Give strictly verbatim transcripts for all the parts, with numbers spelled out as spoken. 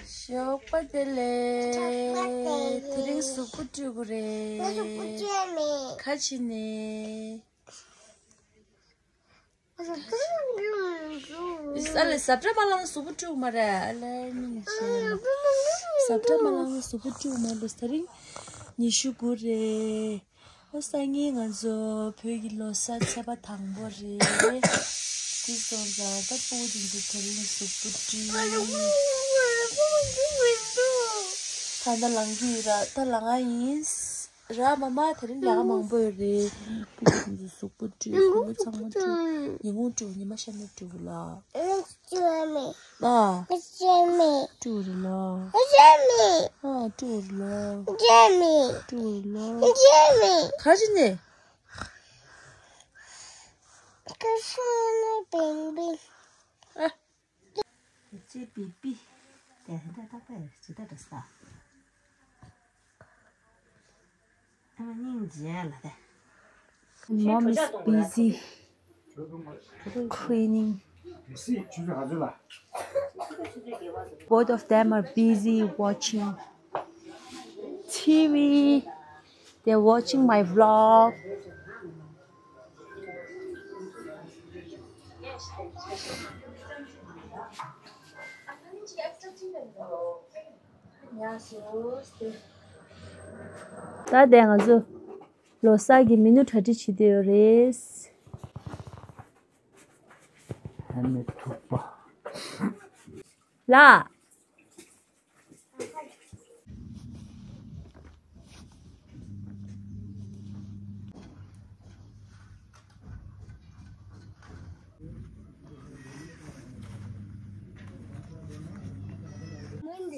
ཞོགས་པ་བདེ་ལེགས། དེ་རིང་གཟུགས་པོ་བཀྲུས་དགོས་རེད། གཟུགས་པོ་བཀྲུས་མེད། ཁ་ཕྱེ་ནས། ཨ་ལས་ཟབ་ཁྲ་མ་བླངས་ན་གཟུགས་པོ་བཀྲུས་མ་རེད། ཨ་ལས་མིན་ཤེས་ན། ཟབ་ཁྲ་མ་བླངས་ན་གཟུགས་པོ་བཀྲུས་མ་རེད། དེ་རིང་ཉི་ཤུ་དགུ་རེད། ཨོ་སང་ཉིན་ང་ཚོ་བོད་ཀྱི་ལོ་གསར་ཚེས་པ་དང་པོ་རེད། དེ་སོང་ཙང་ད་སྤུ་གུ་དེ་ཚོ་དེ་རིང་གཟུགས་པོ་བཀྲུས། ད་ལྟ་ལངས་ཀྱི་ཡོད་ར། ད་ལངས་ཡིན། ར་མ་མ་དེ་རིང་ལས་ཀ་མང་པོ་ཡོད་རེད། སྤུ་གུ་དེ་ཚོ་གཟུགས་པོ་བཀྲུས། གོས་མོ་ཚང་མ་བཀྲུས། ཉིན་གུང་བཀྲུས། ཉི་མ་ཤར་ནས་བཀྲུས་ལ། ཨ། བཀྲུས་རེད་ལ། ཨ། བཀྲུས་རེད་ལ། བཀྲུས་རེད་ལ། ག་རེ་བྱས་ནས། ཨ། ཅེ་པི་པི། དེ་ཧན་ད་ཏག་པས་ཇི་ལྟར་འདྲ་ས། ཨ་མ་སྙིང་རྗེ་ལ་དེ། Mom is busy cleaning. Both of them are busy watching T V. They're watching my vlog. ད་ལྟ་ང་ཚོ་ལོ་གསར་གྱི་མི་ནུ་གྲ་སྒྲིག་བྱེད་བསྡད་ཡོད་རེད། ཧ་མི་ཐུག་པ། ལ།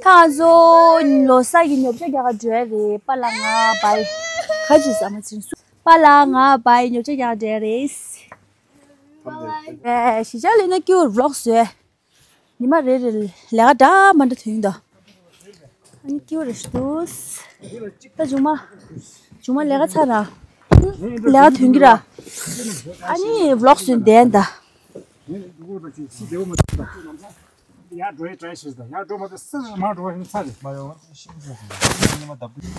ད་ང་ཚོ་ལོ་གསར་གྱི་ཉོ་ཆ་རྒྱག་ག་འགྲོ་ཡ་རེད། པཱ་ལགས་ང་བའི་ཁ་ཅིག་ཟ་མ་ཚིན་སུ། པཱ་ལགས་ང་བའི་ཉོ་ཆ་རྒྱག་ག་འགྲོ་ཡ་རེད། ཨེ། གཞིས་ཆགས་ལ་ན་ཀྱུ་ཝི་ལོག་བཟོས། ཉི་མ་རེ་རེ་ལས་ཀ་འདྲ་མ་འདྲ་ཐོན་ཡིན་ད། ཨ་ནི་ཀྱུ་རེ་ཤི་དུས། ད་ཇུང་མ། ཇུང་མ་ལས་ཀ་ཚར་ར། ལས་ཀ་ཐོན་གྱི་ར། ཨ་ནི་ཝི་ལོག་བཟོས་བསྡད་ད།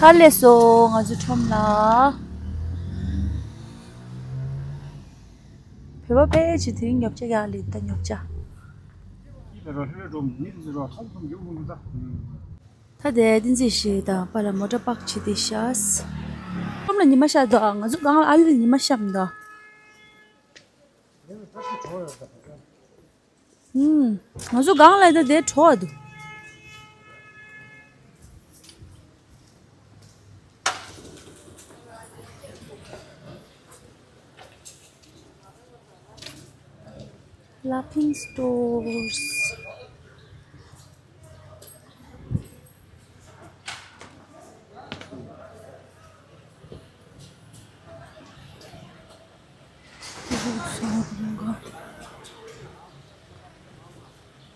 ཐར་ལས་སོ་ང་ཚོ་ཁྲོམ་ལ། བོད་པ་དཔེ་ཆེ་དུས་ཉོ་ཆ་ཡག་ལེ་ད་ཉོ་ཆ། ད་དེ་བསྟན་འཛིན་ཞིག་དང་པཱ་ལགས་མོ་ཊ་པཱག་བྱེད་དེ་ཤག་ཁྲོམ་ལ་ཉི་མ་ཤར་འདུག་ང་ཚོ་སྒང་ལ་ཨ་ལི་ཉི་མ་ཤར་མི་འདུག་ང་ཚོ་སྒང་ལ་ད་དེ་བྲོ་བ་འདུག Laughing stores.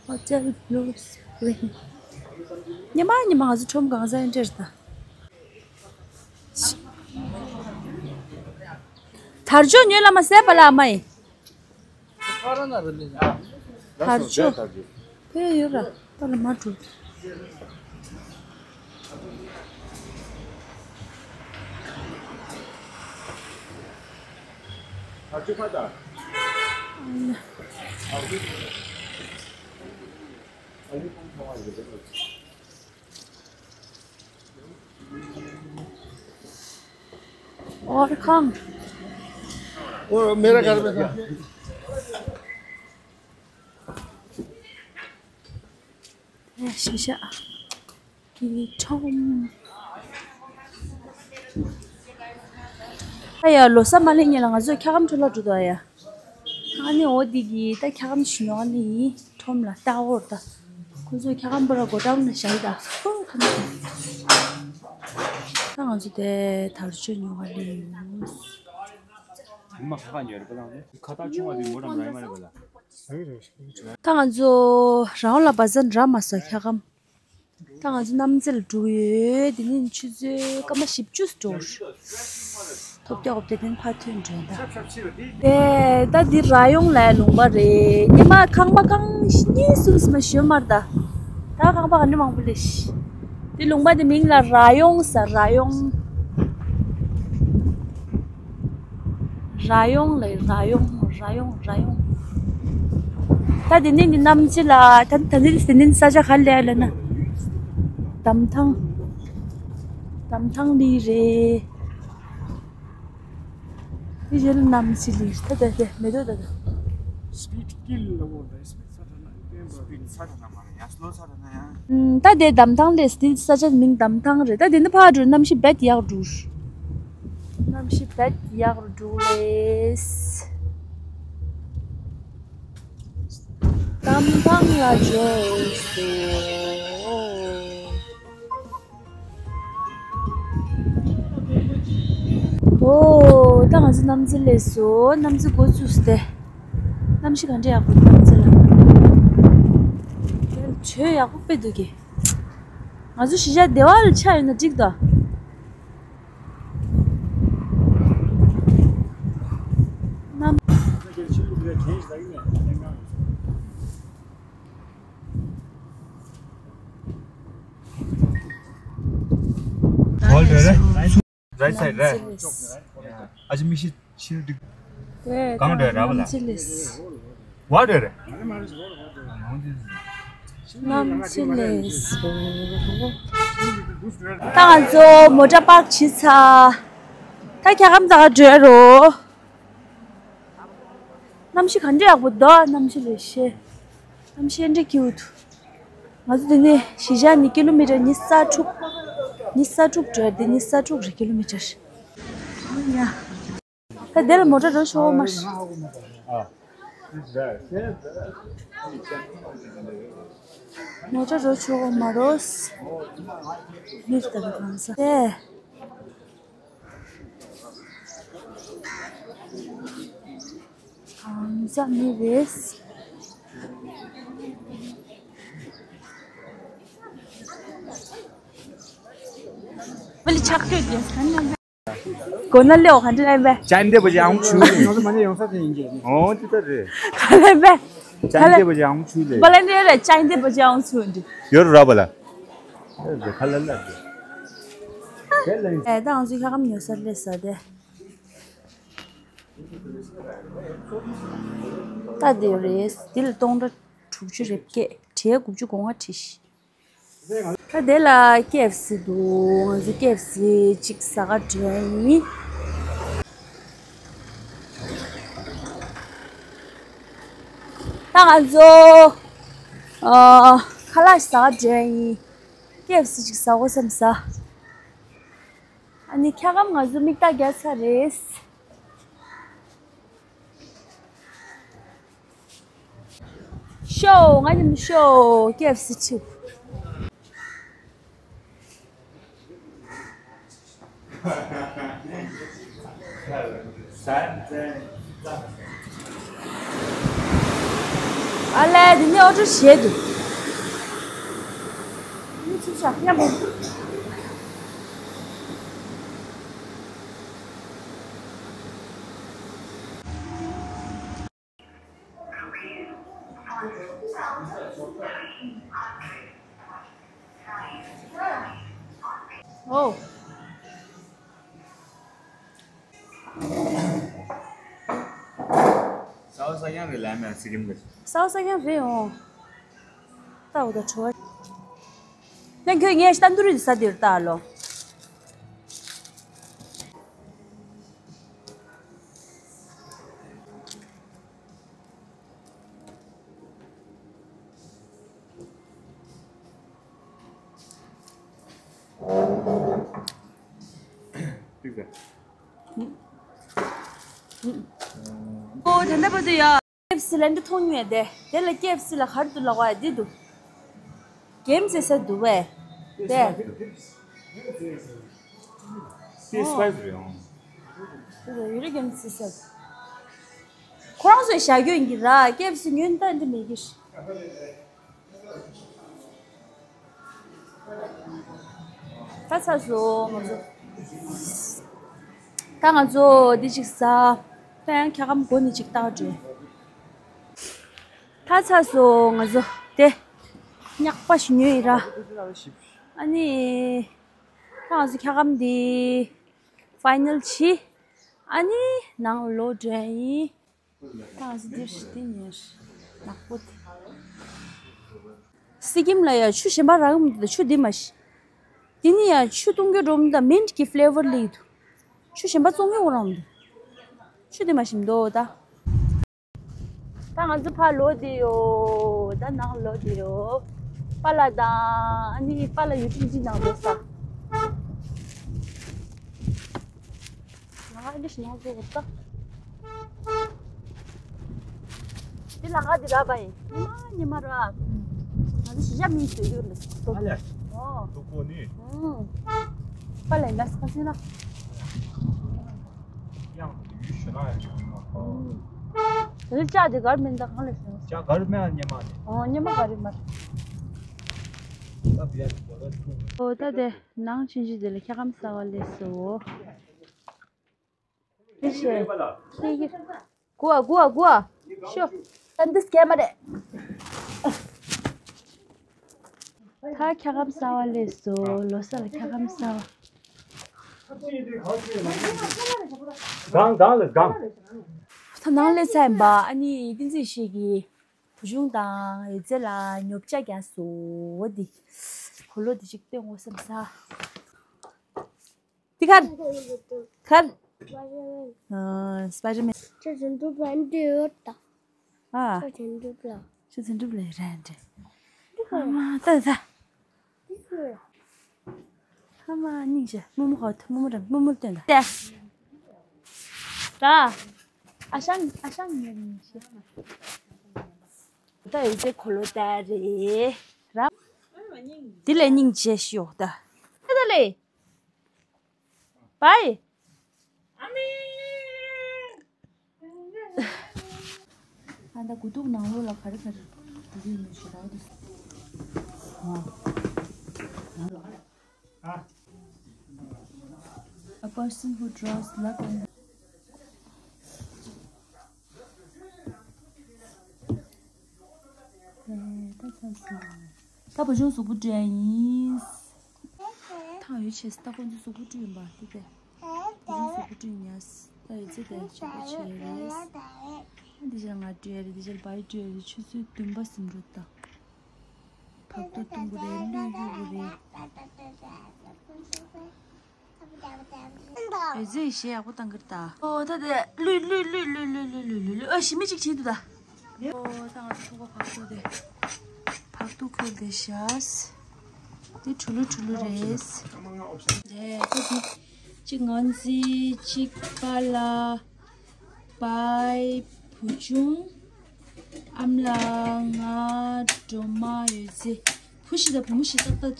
Hotel Blue Spring. ཉི་མ་ཉི་མ་ང་ཚོ་ཁྲོམ་གང་ས་ཨེ་འདྲེར་ད། དར་ལྕོག་ཉོས་ལ་མ་ཟས་པ་ལ་མ་ཡིན། དར་ལྕོག་ཕེ་ཡོད་ར་ད་ལ་མ་འགྲོ། དར་ལྕོག་ཕ་ད། और खाऊं? और मेरा घर में था। ཞིང་ཆ་གི་ཁྲོམ། ཨ་ཡ་ལོ་གསར་མ་སླེབས་སྔོན་ལ་ང་ཚོས་འཁྱག་སྒམ་འཕྲོ་བརླག་འགྲོ་འདུག་ཨ་ཡ། ཨ་ནི་འོ་འདི་གི་ད་འཁྱག་སྒམ་ཞིག་ཉོ་ཨ་ནི་ཡིན། ཁྲོམ་ལ་ལྟ་འོར་ད། ཁོ་ཚོས་འཁྱག་སྒམ་པོ་ར་སྒོ་འགྲམ་ན་བཞག་ཡོད་ད། ཧོ་ཁ་མ་ཁ། ད་ང་ཚོ་དེ་དར་ལྕོག་ཉོ་བ་ལེ་ཡིན། ཉི་མ་ཁ་ཁ་ཉོ་རེ་པ་ལང་ཁ་ཏ་ཆུང་བ་དེ་མོ་རམ་ར་ཡི་མ་རེ་པ་ལ། ད་ང་ཚོ་རང་ལ་བ་ཟན་ར་མ་ས་འཁྱག་སྒམ། ད་ང་ཚོ་གནམ་རྩེ་ལ་འགྲོ་གི་ཡོད། དེ་ནས་ཆུ་ཚོད་སྐར་མ་བཞི་བཅུ་འགྲོ། ཐོབ་རྒྱག་འོབ་དེ་ཐེན་ཕ་ཐོན་འགྲོ་ད། དེ་ད་འདི་ར་ཡོང་ལ་ལུང་པ་རེད། ཉི་མ་ཁང་པ་ཁང་གཉིས་གསུམ་སི་མ་ཞོན་མར་ད། ད་ཁང་པ་ག་འདྲ་མང་པོ་ལས་ཤི། དེ་ལུང་པ་དེ་མིང་ལ་ར་ཡོང་ཟེར། ར་ཡོང་། ར་ཡོང་ལས། ར་ཡོང་། ར་ཡོང་། ར་ཡོང་། ད་དེ་ནས་འདི་གནམ་རྩེ་ལ། ད་ད་ནི་དེ་ནི་ས་ཆ་ག་ལས་ལ་ན། འདམ་ཐང་། འདམ་ཐང་ལི་རེད། དེ་རྗེས་ལ་གནམ་རྩེ་ལི། ད་ད་དེ་མེ་ཏོག་ད་ད། Speed kill ལ་འོ་རེད། Speed ས་ཁྲ་ན། Speed ས་ཁྲ་ན་མ་རེད། ཡ་slow ས་ཁྲ་ན་ཡ། ཨུམ། ད་དེ་འདམ་ཐང་ལས། དེ་ས་ཆ་མིང་འདམ་ཐང་རེད། ད་དེ་ནི་ཕར་འགྲོ། གནམ་གཤིས་རྦད་ཡག་འགྲོ། གནམ་གཤིས་རྦད་ཡག་འགྲོ་རེད། འདམ་ཐང་ལ་འབྱོར་སོང་། ཨོ། ད་ང་ཚོ་གནམ་རྩེ་སླེབས་སོང་། གནམ་རྩེ་འགོ་བཙུགས་ཏེ། གནམ་གཤིས་ག་འདྲ་ཡག་པོ་འདུག་གནམ་རྩེ་ལ། དེ་ཆོས་ཡག་པོ་དཔེ་འདུག་གི། ང་ཚོ་གཞིས་ཆགས་སྡེ་བ་ལ་ཆགས་ཡོད་ན་འགྲིག་འདུག་གནམ། ཨོ་ལེ་ལེ། Right side རེད། ཨ་ཅེ་མིག་ཤེལ་ཕྱིར་འདུག་གང་འདྲ་ར་བ་ལ། གནམ་རྩེ་ལས། What རེད། གནམ་རྩེ་ལས། ད་ང་ཚོ་མོ་ཊ་པཱརྐ་བྱས་ཚར། ད་འཁྱག་སྒམ་ད་ག་འགྲོ་ཡ་རོ། གནམ་གཤིས་ག་འདྲ་ཡག་པོ་འདུག་གནམ་གཤིས་ལས་ཤེས། གནམ་གཤིས་འདྲ་སྐྱིད་པོ་འདུག་ང་ཚོ་འདི་ནས་གཞིས་ཆགས་ནས་ཀི་ལོ་མི་ཊར་ཉི་ཤུ་རྩ་དྲུག་ཉི་ཤུ་རྩ་དྲུག་འགྲོ་ཡ། འདི་ཉི་ཤུ་རྩ་དྲུག་རེད། ཀི་ལོ་མི་ཊར། ཡ། ད་དེ་ལ་མོ་ཊ་འགྲོ་ཆོག་མ་རེད། མོ་ཊ་འགྲོ་ཆོག་མ་རེད། མི་ལྟ་བུ་གང་ས་དེ། གང་ས་མི་རེད། ཝེ་ལི་ཆག་སྤྲོད་དེ་གོ་ན་ལེའོ་ག་འདྲ་ལབ་པས། ཅན་དེ་བ་ཡང་ཆུ་ལེ། ང་ཚོ་མ་ནས་ཡོང་ས་དེ་ཡིན་གྱི། ཨོ་དེ་ལྟར་རེད། ག་ལབ་པས། ཅན་དེ་བ་ཡང་ཆུ་ལེ། བ་ལན་རེ་རེ་ཅན་དེ་བ་ཡང་ཆུ་འདི། ཡོད་ར་བ་ལ། ཁ་ལ་ལ། དེ་ལ། ཨེ་ད་ང་ཚོ་ཁ་སྐམ་ཉོ་སར་སླེབས་ས་དེ། ད་དེ་རེད། འདི་ལ་སྟོང་ཕྲག་དྲུག་ཅུ་རེ་བརྒྱད། བྲེ་དགུ་བཅུ་གོ་ལྔ་བྲིས་ཤིག་ད་དེ་ལ་ཀེ་ཨེཕ་སི་འདུག་ང་ཚོ་ཀེ་ཨེཕ་སི་གཅིག་ཟ་ག་འགྲོ་ཡ་ཡིན། ད་ང་ཚོ་ཨ་ཁ་ལག་ཟ་ག་འགྲོ་ཡ་ཡིན། ཀེ་ཨེཕ་སི་གཅིག་ཟ་དགོས་བསམ་ས། ཨ་ནི་འཁྱག་སྒམ་ང་ཚོ་མིག་ལྟ་རྒྱག་ཚར་རེད། ཤོ། ང་ཉམས་ཤོ། ཀེ་ཨེཕ་སི་ཆིབ། ཨ་ལས། འདི་ནས་ཨོ་ཊོ་བྱས་འདུག་མི་ཚུགས་ཤག་མཉམ་པོ། ཨོ། ས་འོག་ས་རྐྱང་རེད་ལབ་མེད་སི་རིམ་གྱི། ས་འོག་ས་རྐྱང་རེད་འོང་། ལྟ་འོ་ད་བྲོ་བ། ཡང་ཁྱོད་ངས་ལྟ་འདུ་རིགས་ས་འདིར་ལྟ་ལོ། ཨོ་ད་ལྟ་བར་དུ་ཡ། ཀེ་ཨེཕ་སི་ལ་འདི་མཐོང་མྱོང་ཡ་དེ། དེ་ལ་ཀེ་ཨེཕ་སི་ལ་ག་རེ་འདུག་ལབ་པ་ཡ་འདི་འདུག་གེམ་རྩེ་ས་འདུག་པས། དེ། དེ་སི་པའི་སི་རེད་ཨང་། དེ་ལ་ཡུ་རི་གེམ་རྩེ་ས། ཁོ་རང་ཚོས་བཞག་རྒྱུ་ཡིན་གྱི་ར། ཀེ་ཨེཕ་སི་ཉོས་ད་འདི་མེད་ཀྱི། ད་ཚར་སོང་ང་ཚོ། ད་ང་ཚོ་འདི་གཅིག་ཟ། ད་ཡང་འཁྱག་སྒམ་སྒོ་ནས་གཅིག་བཏང་འགྲོ། ད་ཚར་སོང་ང་ཚོ་དེ། ཉག་པ་ཞིག་ཉོས་ཡིན་ར། ཨ་ནི། ད་ང་ཚོ་འཁྱག་སྒམ་འདི་ཕའི་ནལ་བྱས། ཨ་ནི་ནང་ལོག་འགྲོ་ཡ་ཡིན། ད་ང་ཚོ་འདིར་འདི་ཉོས། ནག་པོ་དེ། སི་ཀིམ་ལ་ཡ་ཆུ་གཞན་པ་རག་གི་མི་འདུག་ད་ཆུ་འདི་མ་གཞི། འདི་ནི་ཡ་ཆུ་བཏུང་རྒྱུ་འགྲོ་མི་འདུག་མིན་ཊི་གི་ཕི་ལེ་ཝར་སླེབས་འདུག་ཆུ་གཞན་པ་བཙོང་རྒྱུ་འགྲོ་མི་འདུག་ཆུ་འདི་མ་གཞི་མི་འདུག་ད། ད་ང་ཚོ་ཕར་ལོག་བསྡད་ཡོད། ད་ནང་ལོག་བསྡད་ཡོད། པཱ་ལགས་དང་ཨ་ནི་པཱ་ལགས་ཡུ་ཊུབ་ཅིག་ནང་འགྲོ་ས། ང་ཨ་ནི་ཞིག་ནང་འགྲོ་དགོས་ས། འདི་ལ་ང་འདི་ར་བ་ཡིན། ཉི་མ་ཉི་མ་ར། ང་ཚོ་གཞིས་ཆགས་མི་ཡིན་ཟེར་གྱི་ཡོད་ལ། ཨ་ལས། ཨོ། ལྟོ་གོ་ནི། ཨུང་། པཱ་ལགས་ལ་སི་ཁ་སིན་ལ། ཡང་ཡུལ་ཞུ་ན་ཡང་ཞུ་ན། ཨུང་། ད་ལྟ་ལྕགས་དེ་གར་མིན་ད་གང་ལས་བྱུང་། ལྕགས་གར་མེད་ཨ་ཉི་མ་ནི། ཨོ་ཉི་མ་ག་རེ་མ། ད་བེ་ཡ་གི་བོ་ལ་ཐུག་ཨོ་ད་དེ་ནང་ཆུང་ཆུང་དེ་ལ་འཁྱག་སྒམ་གསར་པ་སླེབས་སོང་། ཨེ་ཤེ། ཁྱེད་ཀྱི། གོ་བ་གོ་བ་གོ་བ། ཤོ། ད་འདི་སྐྱེལ་མ་རེད། ད་འཁྱག་སྒམ་གསར་པ་སླེབས་སོང་། ལོ་གསར་ལ་འཁྱག་སྒམ་གསར་པ། གང་གང་ལ་གང་། ད་ནང་སླེབས་ཚར་ཡིན་པ། ཨ་ནི་བསྟན་འཛིན་ཡེ་ཤེས་ཀྱིས་བུ་ཆུང་དང་ཡོད་ཚད་ལ་ཉོ་ཆ་རྒྱག་སོང་། འོ་འདི། གོས་ལོག་འདི་ཅིག་སྟོན་དགོས་བསམ་ས། འདི་གར། གར། ཨ། སྤའི་ཌར་མེན། ཁྱོད་ཚོ་འདུག་པ་འདི་ཡོད་ད། ཨ། ཁྱོད་ཚོ་འདུག་ལ། ཁྱོད་ཚོ་འདུག་ལ་རན་ཏེ། འདི་གར། ཨ་མ་ད་ད། འདི་གར། ཨ་མ་སྙིང་རྗེ། རྨོ་མོ་ཁ་ཐུག་རྨོ་མོ་རེད། རྨོ་མོར་སྟོན་ད། ད། ད། ཨ་ཞང་ཨ་ཞང་ཉེ་སྙིང་རྗེ། ད་ཡོད་ཚད་གོས་ལོག་ད་རེད་ར། འདི་ལས་སྙིང་རྗེ་ཤོག་ད། ད་ད་ལས། བའི། ཨ་ད་དགུ་ཐུག་ནང་ལོགས་ལ་ག་རེ་ག་རེ་འདུག་ཡོད་མེད་ཞེ་དྲག་འདུག་ཨ། A person who draws luck on ད་བུ་ཆུང་གཟུགས་པོ་བཀྲུས་ཡིན། ཐང་ཡོད་ཆེ་ད་ཁོང་ཚོ་གཟུགས་པོ་བཀྲུས་ཡིན་པ་དེ་དེ། བུ་ཆུང་གཟུགས་པོ་བཀྲུས་ཉལ། ད་ཡོད་ཚད་དེ་ཆེ་པོ་ཆེ་རེད། འདི་ཆ་ང་བཀྲུས་རེད། འདི་ཆ་བའི་བཀྲུས་རེད། ཆུ་ཚོད་བདུན་པ་ཟིན་འགྲོ་ད། བག་ཏུ་བཏུང་གི་རེད། བླུགས་གཡུག་གི་རེད། འོད་ཟེར་གཞས་ཡག་པོ་བཏང་གི་རེད་ད། ཨོ་ད་དེ་བླུགས་བླུགས་བླུགས། ཨོ་ཞི་མི་གཅིག་བྱེད་འདུག་ད། ཨོ་ད་ང་ཚོ་ཐུག་པ་བག་ཏུ་དེ། བག་ཏུ་ཁོལ་དེ་བཞག་དེ་གྲུ་ལུ་གྲུ་ལུ་རེད། དེ་ད་དེ་གཅིག་ངོས་འཛིན་གཅིག་པཱ་ལགས། བའི། བུ་ཆུང་། ཨ་མ་ལགས། ང་། སྒྲོལ་མ། འོད་ཟེར། བུ་བཞི་དང་བུ་མོ་བཞི་ཏག་ཏག་འདུག་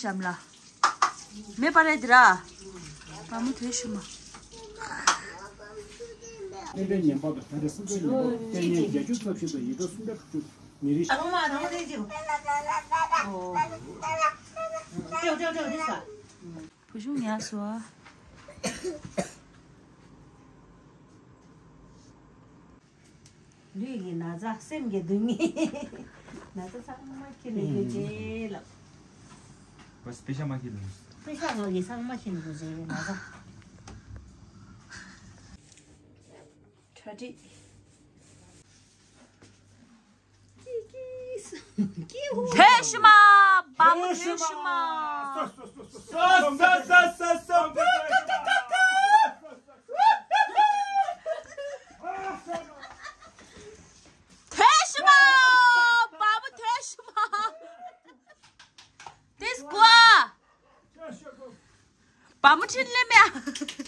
བྱམས་ལ། མེ་སྤར་རེད་འདི་ར། བ་མོ་དེ་ཞུ་མ། སྟོན་པའི་ཉན་པ་དང་ད་རེས་སུམ་ཅུ་ཉན་པ་ལྟས་ངན་བརྒྱད་ཅུ་རྩ་བཞི་དང་ཡི་དྭགས་སུམ་བརྒྱ་དྲུག་ཅུ་མི་རིགས། ཨ་མ་རང་རེད་ཅིག་ཨོ། ཏེའོ་ཏེའོ་ཏེའོ་ཏེའོ་ས། བུ་ཆུང་ཉལ་སོང་ཨ། ལུས་ཀྱི་ན་ཚ་སེམས་ཀྱི་སྡུག་བསྔལ། ན་ཚ་ཚང་མ་ཁྱེར་ནས་ཡོད་ཅེས་ལབ། པ་སྤེ་ཤ་མ་ཁྱེར་ནས། སྤེ་ཤ་ང་གི་ཚང་མ་ཁྱེར་ནས་ཡོད་ཅེས་ན་ཚ། གྲ་སྒྲིག་ཐོས་ཤི་མ། བ་མོ་ཐོས་ཤི་མ། ཐོས་ཤི་མ། བ་མོ་ཐོས་ཤི་མ། This guy. བ་མོ་འཕྲིན་ལས་མེད།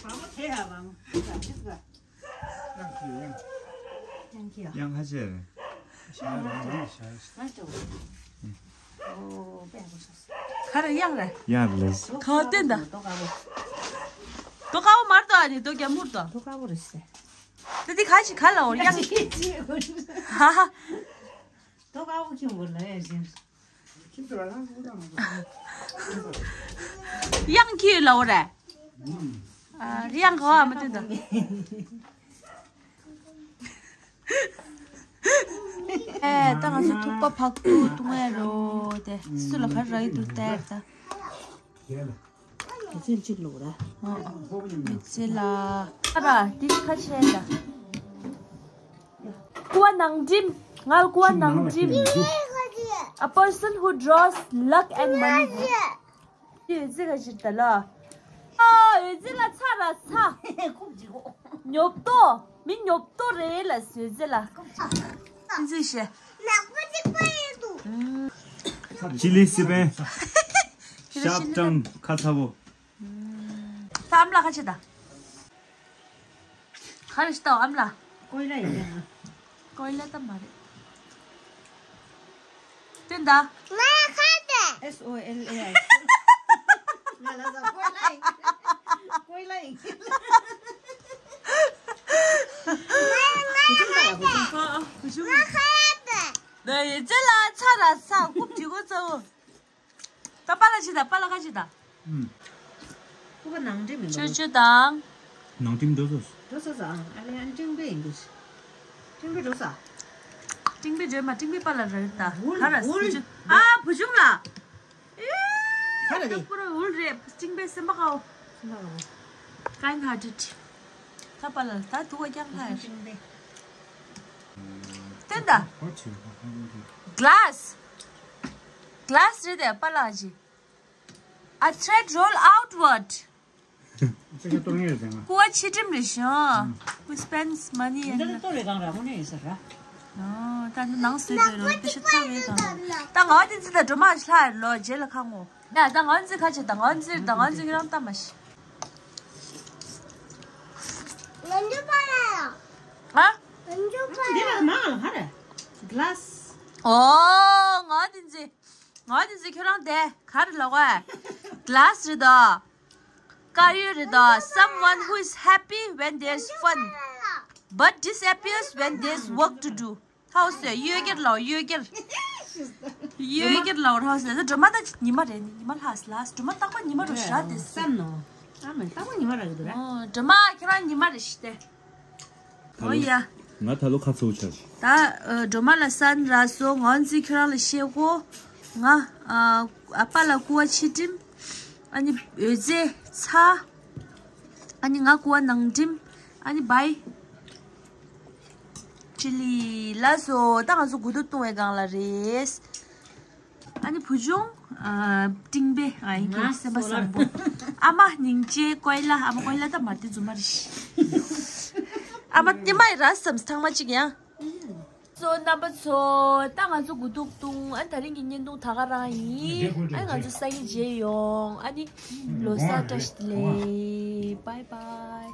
བ་མོ་དེ་ཡ་བ་མོ། ཡང་ཁ་ཆེ་རེད། ག་རེ་གཡག་རེད། གཡག་རེད། ག་བ་བསྟན་ད། རྡོ་དཀར་པོ་མར་དོ་ཨ་ནི་རྡོ་རྒྱ་མུར་དོ། རྡོ་དཀར་པོ་རེད་ཟེར། ད་འདི་ག་ཞིག་ག་ལ་འོར་གཡག་ཧ་ཧ། རྡོ་དཀར་པོ་ཁྱིམ་བུ་ལ་ཡ་ཞིང་། གཡག་ཁྱི་ལ་འོ་རེད། ཨ། རི་ཡང་ག་བ་མ་ཐོན་ད། ཨེ། ད་ང་ཚོ་ཐུག་པ་ཕག་ཏུ་བཏུང་ཡ་རོ་དེ་སུ་ལ་ག་ར་ཡི་འདུག་ལྟ་ཡ་ད། མི་ཚེ་གཅིག་ལོག་ར། མི་ཚེ་ལ། ཨ་ར་འདི་ཁ་ཆེ་ལ། ཀུ་བ་ནང་འགྲིམ། ངལ་ཀུ་བ་ནང་འགྲིམ། A person who draws luck and money. འདི་འོད་ཟེར་ག་ཞིག་ད་ལ། ཨ། འོད་ཟེར་ལ་ཚ་ར་ཚ། ཉོབ་ཏོ། མི་ཉོབ་ཏོ་རེད་ལ་འོད་ཟེར་ལ། འདི་ཟེར་ཤེ། ཅི་ལི་སི་པན། ཤབ་ཀྲང་ཁ་ཚ་བོ། ཨམ་ལ་ཁ་ཆེ་ད། ག་རེ་ཞིག་ལྟ་ཨམ་ལ། ཀོའི་ལ་ཡིན་ན། ཀོའི་ལ་ད་མ་རེད། སྟོན་ད། ང་ཁ་ཏེ། S O L A I། ང་ལ་ཟ་ཀོའི་ལ་ཡིན། ཀོའི་ལ་ཡིན། ང་ཁ་ཏེ། ང་ཁ་ཏེ། ད་ཡི་ཅི་ལ་ཚ་ར་ཚ་རྐུབ་དྲི་གོ་ཚ་བོ། ད་པཱ་ལགས་ཅི་ད། པཱ་ལགས་ཁ་ཅི་ད། ཨུམ། ཁོ་པ་ནང་འགྲིམ་མི་འདུག་ཆོས་ཆོས་དང་། ནང་འགྲིམ་འགྲོ་སོང་། འགྲོ་སོང་ཟ། ཨ་ལེ་ཨན་ཀྲིང་པེ་ཡིན་འདུག་ཀྲིང་པེ་འགྲོ་ས། ཀྲིང་པེ་འགྲོ་མ། ཀྲིང་པེ་པཱ་ལགས་རེད་ད། འུལ་ག་ར་འུལ། བུ་ཆུང་། ཨ། བུ་ཆུང་ལ། ཨེ། ག་རེ་རེད། ད་པུ་ར་འུལ་རེད། ཀྲིང་པེ་སེམས་པ་ཁའོ། སེམས་པ་ཁའོ། Kind hearted། ད་པཱ་ལགས་ད་དུ་བ་རྒྱག་ལྷ་ཡ། ཀྲིང་པེ། སྟོན་ད། Glass། Glass་རེད་དེ་པཱ་ལགས་ཀྱི། A thread roll outward། ཀུ་བ་ཕྱི་འགྲིམ་རེད་ཤག We spends money and འདི་ལྟོ་རེ་གང་ར་མོ་ནས་ཡིན་ས་ར། ཨོ། ད་ནང་སུས་འདོད་རོ་འདི་ཤི་ཐོ་རེ་གང་ར། ད་ང་འདི་ཚི་ད་སྒྲོལ་མ་ལྷ་ལོ་རྗེས་ལ་ཁ་ངོ་། ཡ་ད་ང་འདི་ཁ་ཆེ་ད་ང་འདི་ད་ང་འདི་རང་ལྟ་མ་ཤི། ང་འདི་པ་ལ་ཡ། ཨ། ང་འདི་པ་ལ་ཡ། འདི་ལ་མ་ང་ལ་ཧ་ར། Glass། ཨོ། ང་འདི་འདི། ང་འདི་འདི་ཁྱོད་རང་དེ་ག་རེ་ལབ་ག Glass་རེད་དོ། དཀར་ཡོལ་རེད་དོ། Someone who is happy when there's fun but disappears when there's work to do. ཧའོ་སེ་གཡོལ་རྒྱལ་ལའོ་གཡོལ་རྒྱལ། གཡོལ་རྒྱལ་ལའོ་ཧའོ་སེ་སྒྲོལ་མ་ད་ཉི་མ་རེད་ནི་ཉི་མ་ལྷག་ལ་སྒྲོལ་མ་རྟག་པར་ཉི་མ་རུ་ཞག་དེ་སེ། བསམ་ནོ། ཨ་མ་རྟག་པར་ཉི་མ་རག་གི་འདུག་ར། ཨོ་སྒྲོལ་མ་ཁྱེད་རང་ཉི་མ་རེ་ཞིག་སྟེ། ད་ལོ། ཨོ་ཡ། ང་ད་ལོ་ཁ་ཚ་བོ་ཆགས་ཤག་ད་ཨ་སྒྲོལ་མ་ལ་སན་ར་སོ་ང་འཛི་ཁྱོད་རང་ལ་བཤད་གོ་ང་ཨ་ཨ་པ་ལ་ཀུ་བ་ཕྱི་འགྲིམ། ཨ་ནི་འོད་ཟེར་ཚ། ཨ་ནི་ང་ཀུ་བ་ནང་འགྲིམ། ཨ་ནི་བའི། ཅི་ལི་ལ་སོ་ད་ང་ཚོ་དགུ་ཐུག་བཏུང་བའི་སྒང་ལ་རེད། ཨ་ནི་བུ་ཆུང་ཨ་ཀྲིང་པེ་ཨ་ཡིན་གྱི་སེམས་པ་བཟང་པོ། ཨ་མ་སྙིང་རྗེ་ཀོའི་ལ་ཨ་མ་ཀོའི་ལ་ད་མ་དེ་རྫུན་མ་རེད་ཤི། ཨ་མ་ཏི་མ་ཡི་ར་བསམ་ཚང་མ་གཅིག་ཡང་། སོ་རྣམ་པ་ཚོ་ད་ང་ཚོ་དགུ་ཐུག་བཏུང་ཨ་ད་རིང་གི་བརྙན་ཐུང་ད་ག་རང་ཡིན། ཨ་ང་ཚོ་སང་ཉིན་མཇལ་ཡོང་ཨ་ནི་ལོ་གསར་བཀྲ་ཤིས་བདེ་ལེགས། Bye bye།